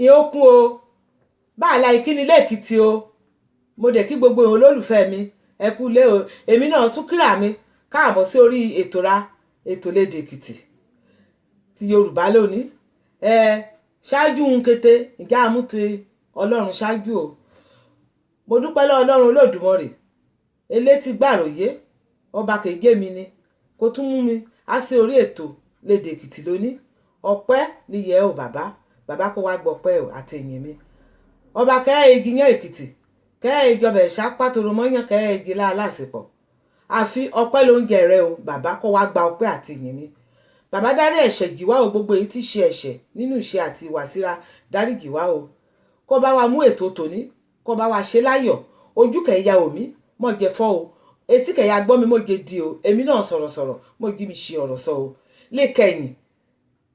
Ìhókun o, báàlà ìkíni lẹ́ẹ̀kìtì o. Mo dẹ̀ kí gbogbo ìhun olólùfẹ́ mi, ẹ kú ilé o. Èmi náà tún kíra mi káàbọ̀ sí orí ètò ra ètò lédè Èkìtì ti Yorùbá lónìí. Ẹ ṣáájú ń kété ìjà àmú ti Ọlọ́run ṣáájú o. Mo dúpẹ́ lọ́wọ́ Ọlọ́run Olódùmarè elétí gbàròyé, ọba kèjé mi ni kó tún mú mi á sí orí ètò lédè Èkìtì lónìí. Ọpẹ́ níyẹ o bàbá, bàbá kó wá gbọpẹ́ o àti ìyìn mi. Ọba kẹ́ igi yán Èkìtì, kẹ́ ìjọba ẹ̀ṣá pàtòrò mọ́yán kẹ́ igi láàlásìpọ̀. Àfi ọpẹ́ ló ń jẹ rẹ o bàbá, kó wá gba ọpẹ́ àti ìyìn mi. Bàbá dárí ẹ̀ṣẹ̀ jì wá o, gbogbo èyí tí ṣe ẹ̀ṣẹ̀ nínú ìṣe àti ìwà síra dáríjì wá o. Kó bá wa mú ètò tòní, kó bá wa ṣe láyọ̀. Ojú kẹ̀ ya òmí, mọ̀ jẹ fọ́ o. Etí kẹ̀ ya gbọ́ mi, mọ̀ jẹ di o. Èmi náà sọ̀rọ̀sọ̀rọ̀, mọ̀ jí mi ṣe ọ̀rọ̀ sọ o. Lékẹyìn,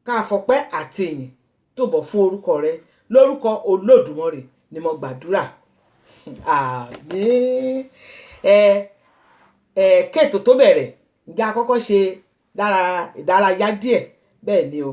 ká fọpẹ́ àti ìyìn tó bọ̀ fún orúkọ rẹ. Lórúkọ Olódùmarè ni mo gbàdúrà. Àmín. Ẹ ẹ kéètò tó bẹ̀rẹ̀, ǹjẹ́ a kọ́kọ́ ṣe dára ìdárayá díẹ̀ bẹ́ẹ̀ ni o.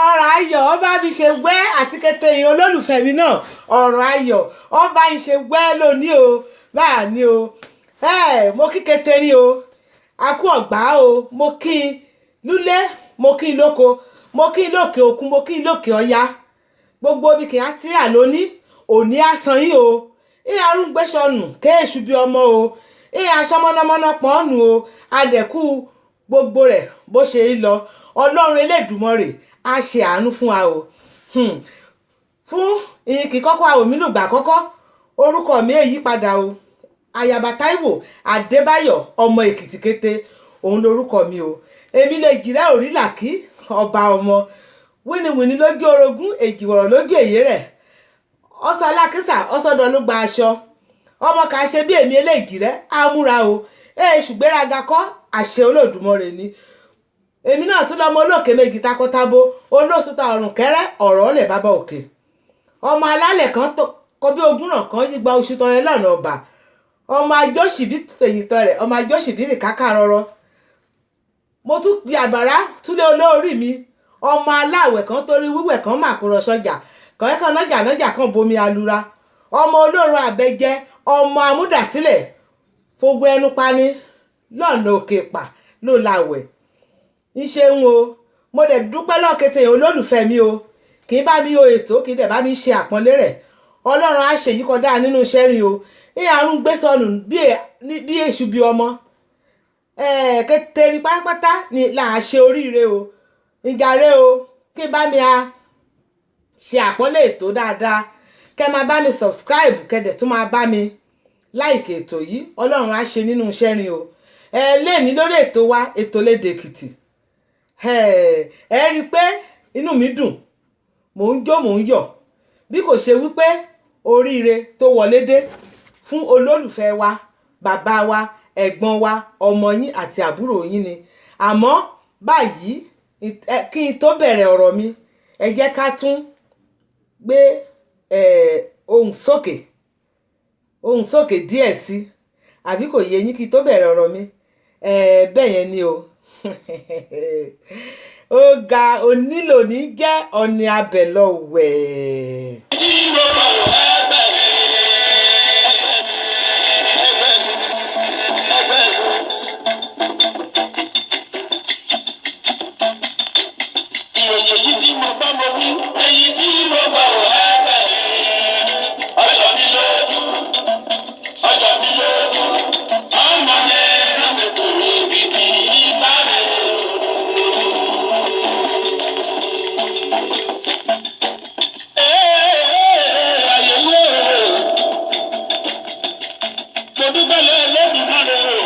Ọ̀rọ̀ ayọ̀ ọba mi ṣe wẹ́ àti kété yín olólùfẹ́ mi náà, ọ̀rọ̀ ayọ̀ ọba yín ṣe wẹ́ lónìí o, báà ní o. Ẹ mo kí kété rí o, a kú ọ̀gbá o, mo kí i lúlé, mo kí i lóko, mo kí i lókè òkun, mo kí i lókè ọya. Gbogbo ibi kìí àti àlóní òní àsán yìí o. Ìyá arúgbẹ́sọ̀nù kéèṣù bí ọmọ o, ìyá aṣọ mọ́nàmọ́ná pọ́nù o. Adẹ̀kú gbogbo rẹ̀ bó ṣe ń lọ. Ọlọ́run Elédùmarè á ṣe àánú fún wa o. Fún ìyìn kì í kọ́kọ́ àwọn mi lùgbà àkọ́kọ́, orúkọ mi èyí padà o. Ayaba Táíwò Adébáyọ̀ ọmọ Èkìtì kété, òun lorúkọ mi o. Èmi lè jìrẹ́ òrí làkí. Ọba ọmọ wíníwíní lójú orogún, èjìwọ̀rọ̀ lójú èyí rẹ̀, ọsọ alákísà ọsọdọ ló gba aṣọ ọmọ kà á ṣe bí èmi eléjì rẹ á múra o. Èṣù gbéraga kọ́, àṣẹ Olódùmarè ni. Èmi náà tún lọ́mọ olókè méjì takọtabo, olóṣùta ọ̀rùn kẹrẹ́ ọ̀rọ̀ lẹ̀ bàbá òkè, ọmọ alálẹ̀ kan tó kọ bí ogún náà kan yígba oṣù tọrẹ lọ́nà ọba, ọmọ ajóṣìbí fèyìntàn rẹ̀, ọmọ ajóṣìbí rìn káká rọrọ. Mo tún fi àgbàrá túlé olórí mi, ọmọ aláwẹ̀ kan torí wíwẹ̀ kan mà kó rọ sọ́jà kọ̀ọ̀kan lọ́jà lọ́jà kan bomi alura, ọmọ olóòrùn àbẹjẹ, ọmọ amúdàsílẹ̀ fogun ẹnu pani lọ́nà òkè pa ló láwẹ̀ ń ṣeun o. Mo dẹ̀ dúpẹ́ lọ́kẹ́tẹ̀ olólùfẹ́ mi o, kì í bá mi o ètò, kì í dẹ̀ bá mi ṣe àpọ́nlé rẹ̀. Ọlọ́run á ṣe yí kọjá nínú iṣẹ́ rí o. Ní àrùn gbé sọnù bí èṣù bí ọmọ kékeré pátápátá ni là á ṣe oríire o. Ìjàre o, kí bá mi a ṣe àpọ́nlé ètò dáadáa, kẹ́ máa bá mi subscribe, kẹ́ dẹ̀ tún máa bá mi like ètò yìí. Ọlọ́run á ṣe nínú iṣẹ́ rin o. Ẹ léèní lórí ètò wa, ètò Lédè Èkìtì. Ẹ rí i pé inú mi dùn, mò ń jó, mò ń yọ̀, bí kò ṣe wípé oríire tó wọlé dé fún olólùfẹ́ wa, bàbá wa, ẹ̀gbọ́n wa, ọmọ yín àti àbúrò yín ni. Àmọ́ báyìí, kí n tó bẹ̀rẹ̀ ọ̀rọ̀ mi, ẹ jẹ́ ká tún gbé ohùn sókè, ohùn sókè díẹ̀ sí, àbí kò yé yín? Kí n tó bẹ̀rẹ̀ ọ̀rọ̀ mi, bẹ́ẹ̀ yẹn ni o. Ó ga onílò ní jẹ́ ọ̀nì abẹ̀lọ́wẹ̀. Ìròyìn yìí tí mo bá mo wí, èyí tí mo bá ò ẹgbẹ́ ọjọ́ mi lójú, ọjọ́ mi lójú, ọmọ ṣe lóde kò ní bíbí ìbá rẹ̀. Ee, ayé wé, mo dúpẹ́ lẹ́ẹ̀lẹ́dùnmọ́rẹ́ o,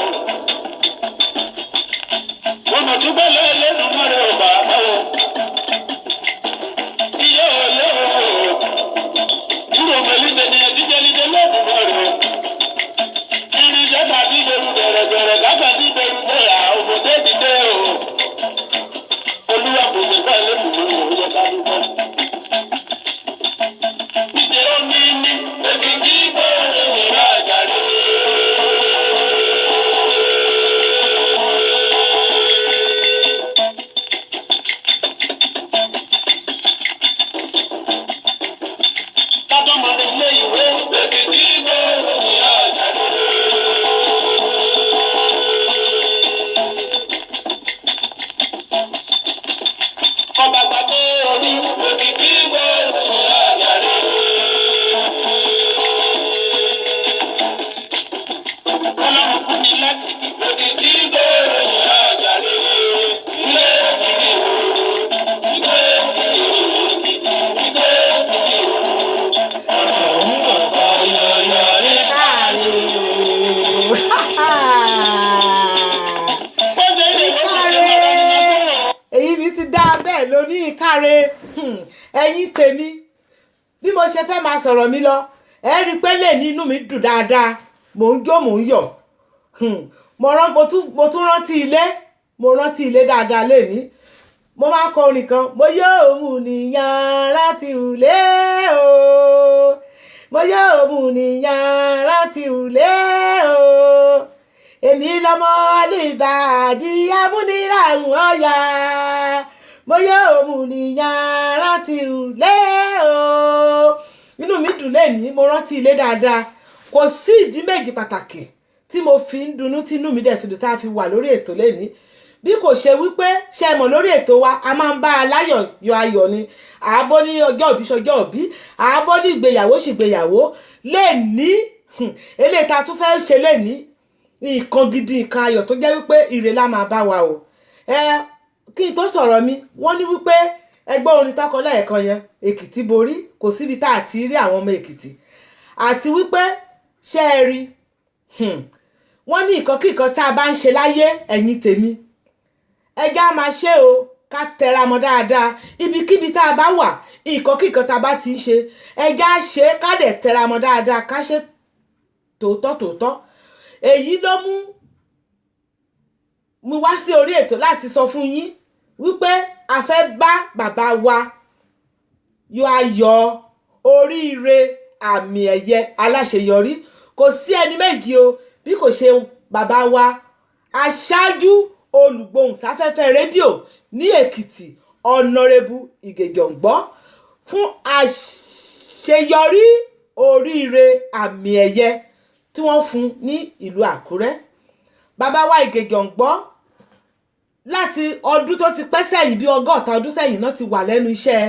mo mọ̀ dúpẹ́ lẹ́ẹ̀lẹ́dùnmọ́rẹ́ o bàbá o. Iye òye o, irú òmèlídé ni ẹ̀díjẹ́lídé lẹ́dùnmọ́rẹ́ o. Irinṣẹ́ tàbí ìbẹ̀rù bẹ̀rẹ̀bẹ̀rẹ̀ kábà ní ìbẹ̀rù bẹ̀rẹ̀ òmòdé dìde o. Olúwa kò sì bẹ́ẹ̀ lẹ́dùnmọ́rẹ́ o, yẹ ká dúpẹ́. Ìjẹ́ omi ní èkìtì bẹ̀rẹ̀ ìrọ̀ àjàre. Kátó mọ̀ ní ilé ìwé. Èkìtì bẹ̀rẹ̀ ìrọ̀ àjàre. Ọba gbàgbé orí. Èkìtì bẹ̀rẹ̀ ìrọ̀ àjàre. Ọlọ́run fún mi láti. Èkìtì bẹ̀rẹ̀ ìrọ̀ àjàre. Ilé Èkìtì o. Ilé Èkìtì o. Ilé Èkìtì o. Ìkárè, èyí ni ti dá bẹ́ẹ̀ lóní ìkárè. Ẹ̀yin tèmi, bí mo ṣe fẹ́ máa sọ̀rọ̀ mi lọ, ẹ rí i pé lè ní inú mi dùn dáadáa, mò ń jó, mò ń yọ̀. Mo tún rántí ilé, mo rántí ilé dáadáa lénìí. Mo máa ń kọ orin kan, mo yóò mú nìyàn rántí ulé o, mo yóò mú nìyàn rántí ulé o, èmi lọmọ alíbàdí amúniràhùn ọ̀yà, mo yóò mú nìyàn rántí ulé o. Inú mi dùn lénìí, mo rántí ilé dáadáa. Kò sí ìdí méjì pàtàkì tí mo fi ń dunnú, tí inú mi dẹ̀ fi dùn tá a fi wà lórí ètò lénìí, bí kò ṣe wípé ṣe mọ̀ lórí ètò wa, a máa ń bá aláyọ̀ yọ ayọ̀ ni, àábọ̀ ní ọjọ́ òbí ṣọjọ́ òbí, àábọ̀ ní ìgbéyàwó ṣìgbéyàwó. Lénìí, eléyìí tá a tún fẹ́ ṣe lénìí, nǹkan gidi, nǹkan ayọ̀ tó jẹ́ wípé ire la máa bá wa o. Ẹ kí n tó sọ̀rọ̀ mi, wọ́n ní wípé ẹgbẹ́ orin tọkọ lẹ́ẹ̀kan yẹn, Èkìtì borí, kò síbi tá a ti rí àwọn ọmọ Èkìtì. Àti wípé ṣé ẹ rí, wọ́n ní nǹkan kíkan tá a bá ń ṣe láyé, ẹ̀yin tèmi, ẹ já máa ṣe o. Ká tẹra mọ́ dáadáa ibikíbi tá a bá wà, ìkọ́kíkan tá a bá ti ń ṣe, ẹja ṣe, ká dẹ̀ tẹra mọ́ dáadáa, ká ṣe tòótọ́ tòótọ́. Èyí ló mú mi wá sí orí ètò láti sọ fún yín wípé a fẹ́ bá bàbá wa yọ ayọ̀ oríire àmì ẹ̀yẹ aláṣeyọrí. Kò sí ẹni méjì o bí kò ṣe bàbá wa, aṣáájú olùgbóhùnsáfẹ́fẹ́ rédíò ní Èkìtì, Ọ̀nàrẹ́bù Ìgè Jọ̀ǹgbọ́, fún àṣeyọrí oríire àmì ẹ̀yẹ tí wọ́n fún ní ìlú Àkúrẹ́. Bàbá wa Ìgè Jọ̀ǹgbọ́, láti ọdún tó ti pẹ́ sẹ́yìn, bí 60 ọdún sẹ́yìn náà ti wà lẹ́nu iṣẹ́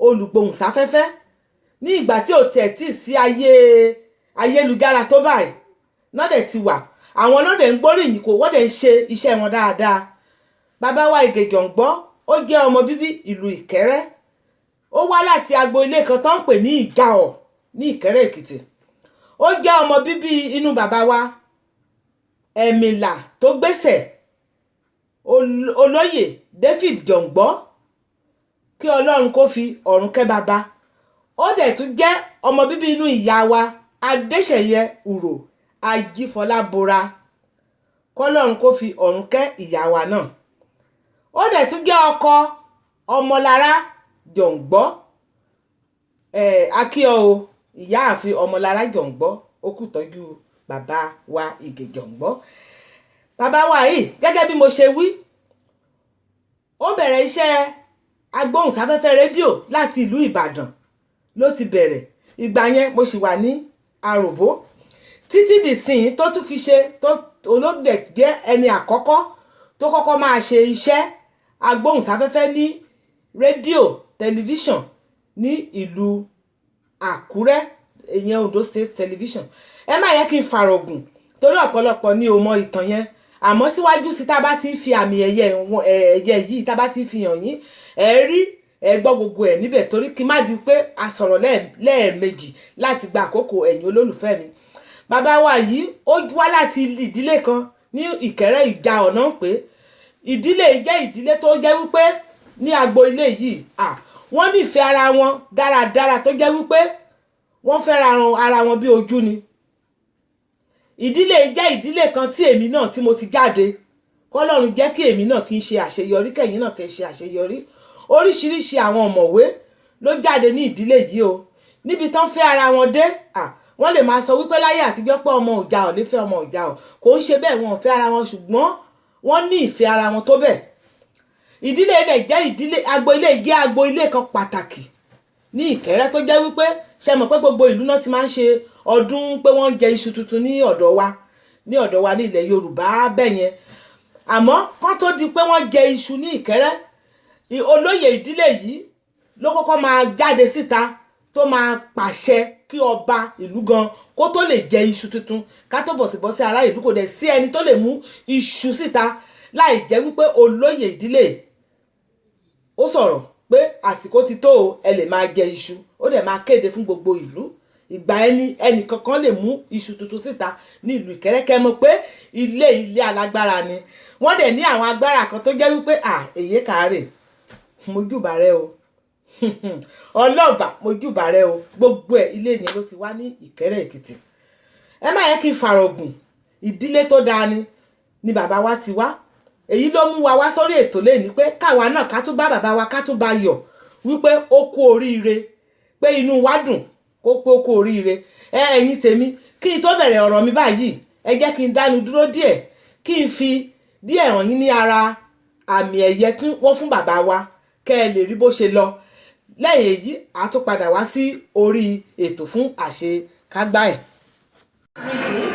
olùgbóhùnsáfẹ́fẹ́, ní ìgbà tí ò tẹ̀ tí sí ayé ayélujára tó báyìí náà dẹ̀ ti wà. Àwọn náà dẹ̀ ń gbóríyìn kò wọ́n dẹ̀ ń ṣe iṣẹ́ wọn dáadáa. Bàbá wa Ìgè Jọ̀ǹgbọ́, ó jẹ́ ọmọ bíbí ìlú Ìkẹ́rẹ́. Ó wá láti agbo ilé kan tó ń pè ní Ìjàọ̀ ní Ìkẹ́rẹ́ Èkìtì. Ó jẹ́ ọmọ bíbí inú bàbá wa Ẹ̀mìlà tó gbéṣẹ̀, olóyè David Jọ̀ǹgbọ́, kí Ọlọ́run kó fi ọ̀run kẹ́ bàbá. Ó dẹ̀ tún jẹ́ ọmọ bíbí inú ìyá wa Adéṣẹ̀yẹ Ùrò Ajífọlábora, kọ́lọ́run kó fi ọ̀run kẹ́ ìyá wa náà. Ó dẹ̀ tún jẹ́ ọkọ Ọmọlára Jọ̀ǹgbọ́. Ẹ̀ akíọ́ o, ìyáàfin Ọmọlára Jọ̀ǹgbọ́, ó kù tọ́jú bàbá wa Ìgè Jọ̀ǹgbọ́. Bàbá wa yìí, gẹ́gẹ́ bí mo ṣe wí, ó bẹ̀rẹ̀ iṣẹ́ agbóhùnsáfẹ́fẹ́ rédíò láti ìlú Ìbàdàn ló ti bẹ̀rẹ̀. Ìgbà yẹn mo sì wà ní àròbó títí dìsìn tó tún fi ṣe tó olóògbé jẹ́ ẹni àkọ́kọ́ tó kọ́kọ́ máa ṣe iṣẹ́ agbóhùnsáfẹ́fẹ́ ní rédíò tẹlifíṣàn ní ìlú Àkúrẹ́, ìyẹn Ondo State Television. Ẹ má yẹ kí n fàrọ̀gùn torí ọ̀pọ̀lọpọ̀ ni ò mọ ìtàn yẹn, àmọ́ síwájú sí tá a bá ti ń fi àmì ẹ̀yẹ ẹ̀yẹ yìí, tá a bá ti ń fi hàn yín, ẹ rí, ẹ gbọ́ gbogbo ẹ̀ níbẹ̀, torí kí n má di pé a sọ̀rọ̀ lẹ́ẹ̀mejì láti gba àkókò ẹ̀yin olólùfẹ́ mi. Bàbá wa yìí, ó wá láti ìdílé kan ní Ìkẹ́rẹ́ Ìjà ọ̀nà ń pè é. Ìdílé yìí jẹ́ ìdílé tó jẹ́ wípé ní agbo ilé yìí, wọ́n nífẹ̀ẹ́ ara wọn dáradára, tó jẹ́ wípé wọ́n fẹ́ràn ara wọn bí ojú ni. Ìdílé yìí jẹ́ ìdílé kan tí èmi náà tí mo ti jáde. Kọ́lọ́run jẹ́ kí èmi náà kí n ṣe àṣeyọrí, kẹ̀yin náà kẹ́ ṣe àṣeyọrí. Oríṣiríṣi àwọn ọ̀mọ̀wé ló jáde ní ìdílé yìí o. Níbi tán fẹ́ ara wọn dé, wọ́n lè máa sọ wípé láyé àtijọ́ pé ọmọ ìjà ò lè fẹ́ ọmọ ìjà ò kò ń ṣe bẹ́ẹ̀. Wọn ò fẹ́ ara wọn, ṣùgbọ́n wọ́n ní ìfẹ́ ara wọn tó bẹ́ẹ̀. Ìdílé rẹ̀ jẹ́ ìdílé agbo ilé, jẹ́ agbo ilé kan pàtàkì ní Ìkẹ́rẹ́, tó jẹ́ wípé, ṣe mọ̀ pé gbogbo ìlú náà ti máa ń ṣe ọdún pé wọ́n ń jẹ iṣu tuntun ní ọ̀dọ̀ wa ní ilẹ̀ Yorùbá bẹ́ẹ̀ yẹn. Àmọ́ kán tó di pé wọ́n jẹ iṣu ní Ìkẹ́rẹ́, olóyè ìdílé yìí ló kọ́kọ́ máa jáde síta tó máa pàṣẹ kí ọba ìlú gan kó tó lè jẹ iṣu tuntun, ká tó bọ̀ sí bọ́ sí ará ìlú. Kò dẹ̀ sí ẹni tó lè mú iṣu síta láì jẹ́ wípé olóyè ìdílé ó sọ̀rọ̀ pé àsìkò ti tó o, ẹ lè máa jẹ iṣu. Ó dẹ̀ máa kéde fún gbogbo ìlú. Ìgbà ẹni ẹnì kankan lè mú iṣu tuntun síta ní ìlú Ìkẹ́rẹ́kẹ́. Mọ̀ pé ilé ilé alágbára ni wọ́n dẹ̀ ní àwọn agbára kan tó jẹ́ wípé èyí kàárẹ̀, mojúbà rẹ o, ọlọ́ọ̀bà, mojúbà rẹ o. Gbogbo ẹ̀, ilé yẹn ló ti wá ní Ìkẹ́rẹ́ Èkìtì. Ẹ má yẹ kí n fàrọ̀gùn. Ìdílé tó dáa ni bàbá wa ti wá. Èyí ló mú wa wá sórí ètò lẹ́ni pé káwa náà ká tún bá bàbá wa, ká tún bá yọ̀ wípé ó kú oríire, pé inú wa dùn kó pé ó kú oríire. Ẹ ẹ̀yin tèmi, kí n tó bẹ̀rẹ̀ ọ̀rọ̀ mi báyìí, ẹ jẹ́ kí n dánu dúró díẹ̀, kí n fi díẹ̀ hàn yín ní ara àmì ẹ̀yẹ tí wọ́n fún bàbá wa, kẹ́ ẹ lè rí bó ṣe lọ. Lẹ́yìn èyí, a tún padà wá sí orí ètò fún àṣekágbá ẹ̀.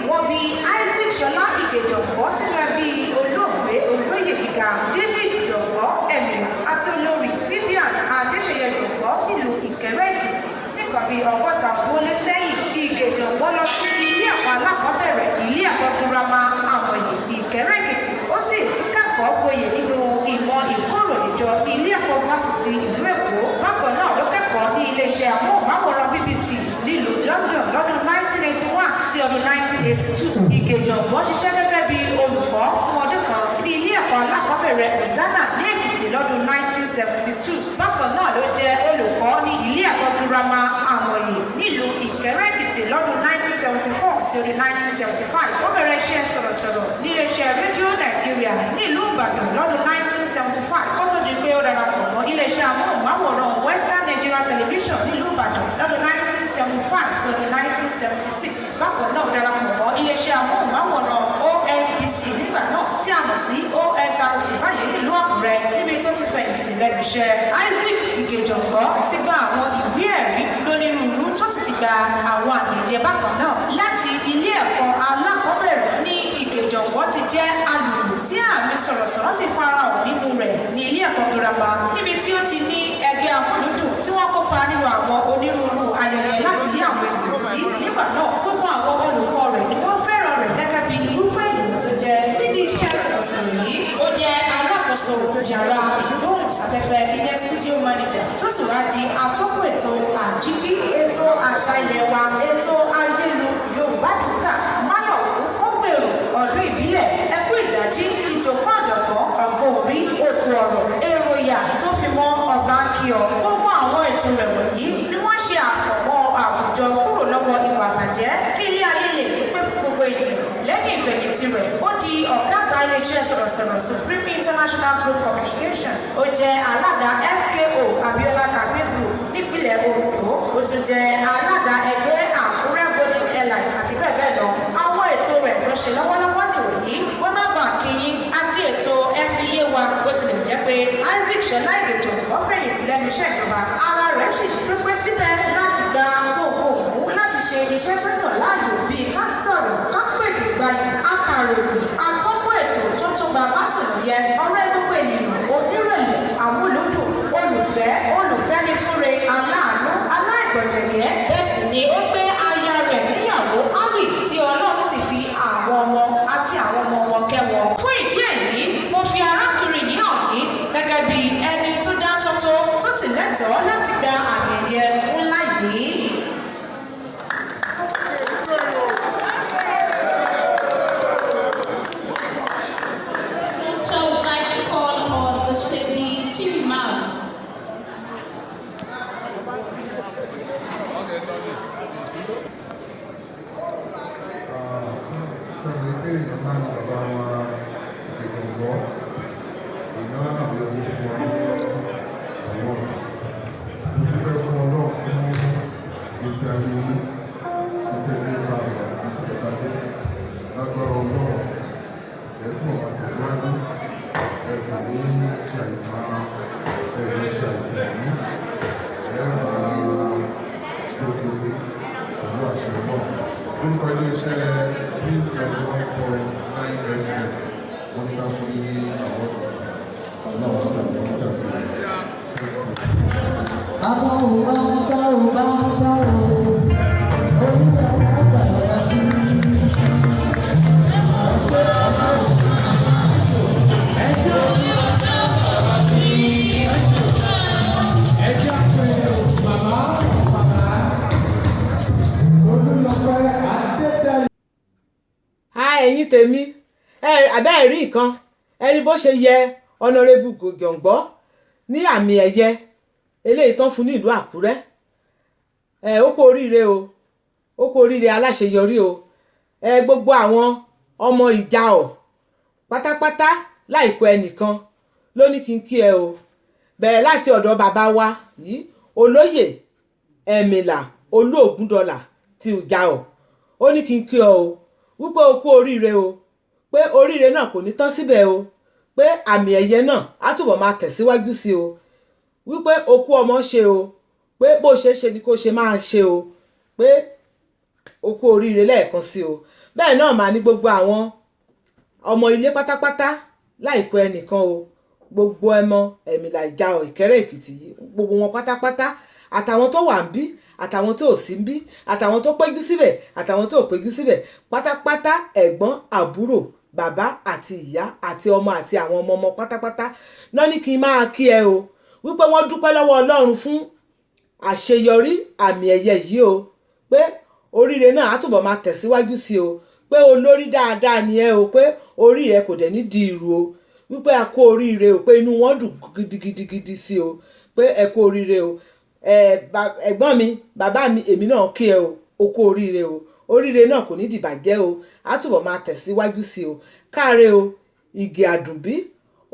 Wọ́n bí Isaac Ṣọlá Ìgè Jọ̀ǹgbọ́ sínú ẹbí olóògbé olóyè gíga David Jọ̀ǹgbọ́ Ẹ̀mìlà àti olórí Vivian Adéṣeyẹ Jọ̀ǹgbọ́ nílùú Ìkẹ́rẹ́ Èkìtì. Nìkan bíi 60 ọdún ó lé sẹ́yìn, Ìgè Jọ̀ǹgbọ́ lọ sí ilé ẹ̀kọ́ alákọ̀ọ́bẹ̀rẹ̀, ilé ẹ̀kọ́ girama Àmọ̀yé, Ìkẹ́rẹ́ Èkìtì. Ó sì tún kẹ́kọ̀ọ́ gboyè nínú ìmọ̀ ìkóròyìnjọ ilé ẹ̀kọ́ fásitì ìlú Èkó. Bákan náà ló kẹ́kọ̀ọ́ ní iléeṣẹ́ amóhùnmáwòrán BBC nílùú London lọ́dún 1981 sí ọdún 1982. Ìgè Jọ̀ǹgbọ́ ṣiṣẹ́ gẹ́gẹ́ bí olùkọ́ fún ọdún kan ní ilé ẹ̀kọ́ alákọ̀ọ́bẹ̀rẹ̀ Hosanna ní Èkìtì. lọ́dún 1972. Bákan náà ló jẹ́ olùkọ́ ní ilé ẹ̀kọ́ girama Àmọ̀yè nílùú Ìkẹ́rẹ́ Èkìtì lọ́dún 1974 sí ọdún 1975. Ó bẹ̀rẹ̀ iṣẹ́ sọ̀rọ̀sọ̀rọ̀ níléeṣẹ́ Rédíò Nàìjíríà nílùú Ìbàdàn lọ́dún 1975, kó tó di pé ó darapọ̀ mọ́ iléeṣẹ́ amóhùnmáwòrán Western Nigeria Television nílùú Ìbàdàn lọ́dún 1975 sí ọdún 1976. Bákan náà ó darapọ̀ mọ́ iléeṣẹ́ amóhùnmáwòrán OSBC nígbà náà, tí a mọ̀ sí OSRC báyìí, nílùú Àkúrẹ́ níbi tó ti fẹ̀yìntì lẹ́nu iṣẹ́. Isaac Ìgèjọ̀gbọ́ ti gba àwọn ìwé ẹ̀rí lónírúurú, tó sì ti gba àwọn àmì ẹ̀yẹ bákan náà. Láti ilé ẹ̀kọ́ alákọ̀ọ́bẹ̀rẹ̀ ní Ìgèjọ̀gbọ́ ti jẹ́ alùlù tí àmì sọ̀rọ̀sọ̀rọ̀ sì farahàn nínú rẹ̀ ní ilé ẹ̀kọ́ girama, níbi tí ó ti ní ẹgbẹ́ amúlùdùn tí wọ́n kópa nínú àwọn onírúurú ayẹyẹ láti ní àwọn ènìyàn sí. Nígbà náà, gbogbo àwọn olùkọ́ rẹ̀ ni wọ́n fẹ́ràn rẹ̀ gẹ́gẹ́ bí irúfẹ́ ènìyàn tó jẹ́. Nídìí iṣẹ́ sọ̀rọ̀sọ̀rọ̀ yìí, ó jẹ́ alákòóso yàrá ìgbóhùnsáfẹ́fẹ́ ilé, studio manager, tó sì wá di atọ́kùn ètò Àjíkí, ètò àṣà ilé wa, ètò ayélu Yorùbá dùkà, mánàkú ó gbèrò, ọdún ìbílẹ̀, ẹkú ìdájí, ìjòkó àjọ̀gbọ́n, ọgbọ́n orí, òkú ọ̀rọ̀, èròyà, tó fi mọ́ ọba kíọ. Gbogbo àwọn ètò rẹ̀ wọ̀nyí ni wọ́n ṣe àfọ̀mọ́ àwùjọ kúrò lọ́wọ́ ìwà àbàjẹ́, kí ilé ayé lè ní pé fún gbogbo ènìyàn. Lẹ́yìn ìfẹ̀yìntì rẹ̀, ó di ọ̀gá àgbà iléeṣẹ́ sọ̀rọ̀sọ̀rọ̀ Supreme International Group Communication. Ó jẹ́ alága MKO Abiola Campaign Group nípìnlẹ̀ Ondo. Ó tún jẹ́ alága ẹgbẹ́ Àkúrẹ́ Golden Airlines àti bẹ́ẹ̀ bẹ́ẹ̀ lọ. Àwọn ètò rẹ̀ tó ṣe lọ́wọ́lọ́wọ́ nìwọ̀nyí: Wema Bank yín àti ètò FIA wa. Bó tilẹ̀ jẹ́ pé Isaac Ṣọlá Ìgèjọ̀gbọ́ fẹ̀yìntì lẹ́nu iṣẹ́ ìjọba, ara rẹ̀ sì jí pépé síbẹ̀ láti gba gbogbogbò láti ṣe iṣẹ́ tó yàn láàyò, bíi ká sọ̀rọ̀, ká pèdè gbayì, akàròyìn, atọ́kùn ètò tó tó bàbá sùn yẹ, ọ̀rẹ́ gbogbo ènìyàn, onírẹ̀lẹ̀, àmúlùdùn, olùfẹ́, olùfẹ́nifúnre, aláàánú, aláìgbọ̀jẹ̀gẹ́. Bẹ́ẹ̀ sì ni ó gbé aya rẹ̀ níyàwó Ali, tí Ọlọ́run sì fi àwọn ọmọ àti àwọn ọmọ wọn kẹ́ wọn. Fún ìdí èyí, mo fi arákùnrin yìí hàn yín gẹ́gẹ́ bí ẹni tó dáńtọ́tọ́, tó sì lẹ́tọ̀ọ́ láti gba àmì ẹ̀yẹ ńlá yìí. So I would like to call on the Chief Imam. Sọ̀rọ̀ pé èèyàn ńlá ni bàbá wa Ìgèjọ̀gbọ́, èèyàn ńlá náà ló yẹ kó fún wa ní award. Mo dúpẹ́ fún Ọlọ́run fún ìgbésí ayé yín, ní tí ẹ ti ń bá bọ̀ àti ní tí ẹ bá dé. Lágbára Ọlọ́run, ẹ̀ túbọ̀ máa tẹ̀síwájú, ẹ sì ní ṣe àìsàn ara, ẹ ní ṣe àìsàn ẹ̀mí, ẹ máa lókè sí pẹ̀lú àṣẹ náà. Lórúkọ iléeṣẹ́ Prince 91.9 FM, wọ́n ní ká fún yín ní àwọn aláwọ̀ àgbà nígbà sí i. Bàbá o, bàbá o, bàbá o, Olúwa bàbá wa sí. Ẹ jẹ́ pé bàbá bàbá Olúlọpẹ́ Adédayọ̀. A ẹ̀yin tèmi, ẹ àbẹ́ ẹ̀ rí nǹkan ẹni bó ṣe yẹ Honourable Gòjọ̀ǹgbọ́ ní àmì ẹ̀yẹ eléyìí tán fún ní ìlú Àkúrẹ́. Ẹ ó kú oríire o, ó kú oríire aláṣeyọrí o. Ẹ gbogbo àwọn ọmọ ìjà ọ̀ pátápátá láìkó ẹnìkan ló ní kí n kí ẹ o, bẹ̀rẹ̀ láti ọ̀dọ̀ bàbá wa yìí, olóyè Ẹ̀mìlà Olóògúndọ̀là ti ìjà ọ̀. Ó ní kí n kí ọ o, wípé o kú oríire o, pé oríire náà kò ní tán síbẹ̀ o, pé àmì ẹ̀yẹ náà á túbọ̀ máa tẹ̀síwájú sí o, wípé o kú ọmọ ṣe o, pé bó ṣe ṣe ni kó ṣe máa ṣe o, pé o kú oríire lẹ́ẹ̀kan sí o. Bẹ́ẹ̀ náà mà ní gbogbo àwọn ọmọ ilé pátápátá láìkó ẹnìkan o, gbogbo ẹmọ Ẹ̀mìlà ìjà Ìkẹ́rẹ́ Èkìtì yìí, gbogbo wọn pátápátá, àtàwọn tó wà ń bí, àtàwọn tó ò sí ń bí, àtàwọn tó péjú síbẹ̀, àtàwọn tó ò péjú síbẹ̀ pátápátá, ẹ̀gbọ́n, àbúrò, bàbá àti ìyá àti ọmọ àti àwọn ọmọ ọmọ pátápátá náà ní kí n máa kí ẹ o, wípé wọ́n dúpẹ́ lọ́wọ́ Ọlọ́run fún àṣeyọrí àmì ẹ̀yẹ yìí o, pé oríire náà á túbọ̀ máa tẹ̀síwájú sí o, pé olórí dáadáa ni ẹ o, pé orí rẹ kò dẹ̀ ní di ìrù o. wípé a kú oríire o, pé inú wọn dùn gidigidigidi sí o, pé ẹ kú oríire o. Ẹ̀gbọ́n mi, bàbá mi, èmi náà kí ẹ o, o kú oríire o. Oríire náà kò ní dìbàjẹ́ o, á túbọ̀ máa tẹ̀síwájú sí o. Káre o, Ìgè Àdùnbí,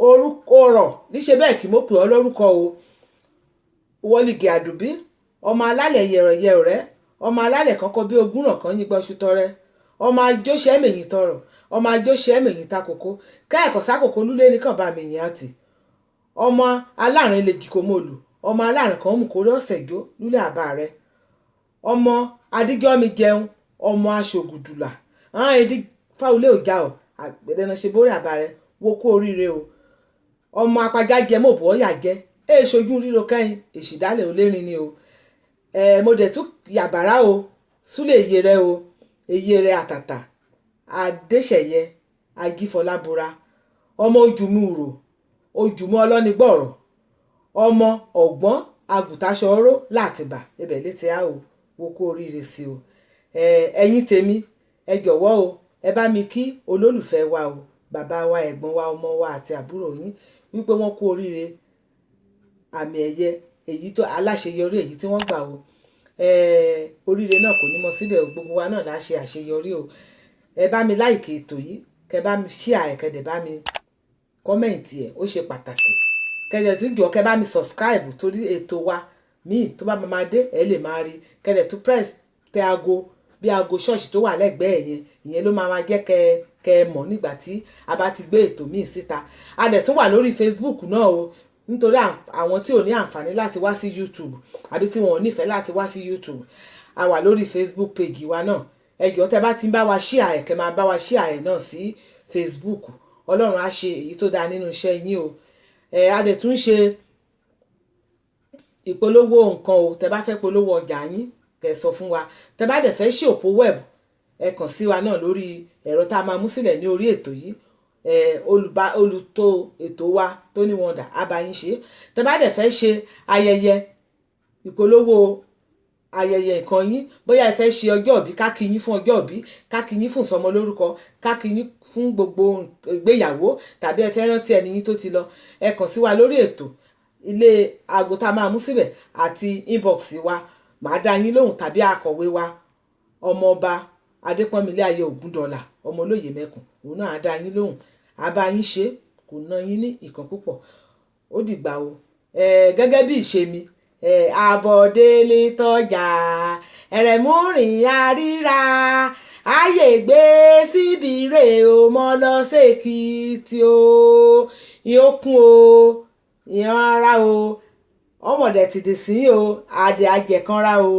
orúkọ ọ̀rọ̀ níṣẹ́ bẹ́ẹ̀ kí mo pè ọ́ lórúkọ o. Wọ́n Ìgè Àdùnbí, ọmọ alálẹ̀ yẹ̀rọ̀yẹ̀rọ̀, ọmọ alálẹ̀ kọ́kọ́ bí ogúnràn kan yín gbọ́sù tọrẹ, ọmọ ajóṣẹ́ mèyìn tọrọ, ọmọ ajóṣẹ́ mèyìn takoko, kẹ́ẹ̀kọ́ sákòókò lúlé nìkan bá mèyìn àtì, ọmọ aláàrin lè jìkò mọ́lù, ọmọ aláàrin kan mú kórè ọ̀sẹ̀ jó lúlé àbá rẹ, ọmọ adíjọ́mi jẹun, ọmọ aṣògùdùlà àwọn èdè fáwọlé òjá ọ àgbẹ̀dẹ̀nà ṣe bórí àbá rẹ. Wo kú oríire o. Ọmọ apajá jẹ mọ́ òbọ̀ ọ̀yà jẹ ẹ ṣojú ríro kẹ́yìn èsìdálẹ̀ olérin ni o. Mo dẹ̀ tún yàbàrá o súlẹ̀ èyí rẹ o, èyí rẹ àtàtà adéṣẹ̀yẹ ajífọlábora, ọmọ ojúmú rò ojúmú ọlọ́nigbọ̀rọ̀, ọmọ ọ̀gbọ́n agùntàṣọró látìbà ibẹ̀ létí á o. Wo kú oríire sí o. Ẹ̀yin tèmi, ẹ jọ̀wọ́ o, ẹ bá mi kí olólùfẹ́ wa o, bàbá wa, ẹ̀gbọ́n wa, ọmọ wa àti àbúrò yín wípé wọ́n kú oríire àmì ẹ̀yẹ èyí tó aláṣeyọrí èyí tí wọ́n gbà o. Oríire náà kò ní mọ síbẹ̀ o, gbogbo wa náà la ṣe àṣeyọrí o. Ẹ bá mi láìkì ètò yìí, kẹ bá mi share ẹ̀, kẹ dẹ̀ bá mi kọ́mẹ̀ǹtì ẹ̀, ó ṣe pàtàkì. Kẹ dẹ̀ tún jọ̀ọ́ kẹ bá mi subscribe torí ètò wa míì tó bá máa dé ẹ lè máa rí. Kẹ dẹ̀ tún press tẹ aago bí aago ṣọ́ọ̀ṣì tó wà lẹ́gbẹ̀ẹ́ yẹn, ìyẹn ló máa jẹ́ kẹ kẹ mọ̀ nígbà tí a bá ti gbé ètò míì síta. A dẹ̀ tún wà lórí Facebook náà o, nítorí àwọn tí ò ní àǹfààní láti wá sí YouTube àbí tí wọn ò nífẹ̀ẹ́ láti wá sí YouTube, a wà lórí Facebook page wa náà. Ẹ jọ̀ọ́ tẹ́ bá ti ń bá wa share ẹ̀, kẹ́ máa bá wa share ẹ̀ náà sí Facebook. Ọlọ́run á ṣe èyí tó dáa nínú iṣẹ́ yín o. A dẹ̀ tún ṣe ìpolówó nǹkan o. Tẹ́ bá fẹ́ polówó ọjà yín, kẹ́ sọ fún wa. Tẹ́ bá dẹ̀ fẹ́ ṣe òpó web, ẹ kàn sí wa náà lórí ẹ̀rọ tá a máa mú sílẹ̀ ní orí ètò yìí. Olùtò ètò wa tó ní wọn dà á bá yín ṣe. Tẹ́ bá dẹ̀ fẹ́ ṣe ayẹyẹ ìpolówó ayẹyẹ nǹkan yín, bóyá ẹ fẹ́ ṣe ọjọ́ ìbí, ká kí yín fún ọjọ́ ìbí, ká kí yín fún ìsọmọ lórúkọ, ká kí yín fún gbogbo ìgbéyàwó, tàbí ẹ fẹ́ rántí ẹni yín tó ti lọ, ẹ kàn sí wa lórí ètò ilé aago tá a máa mú síbẹ̀ àti inbox wa, màá dá yín lóhùn, tàbí akọ̀wé wa ọmọọba adépọ́nmilé ayé ògúndọ̀là ọmọ olóyè mẹ́kùn, òun náà á dá yín lóhùn, á bá yín ṣe, kò ná yín ní ìkan púpọ̀. Ó dìgbà o. Gẹ́gẹ́ bí ìṣe mi, àbọ̀délé tọ́jà ẹ̀rẹ̀múrìn àríra ayé gbé síbi rè o, mọ́ lọ sèkìtì o, ìyókùn o, ìyan ara o, ọmọdé ti dì sí o, adé ajẹ̀kanra o.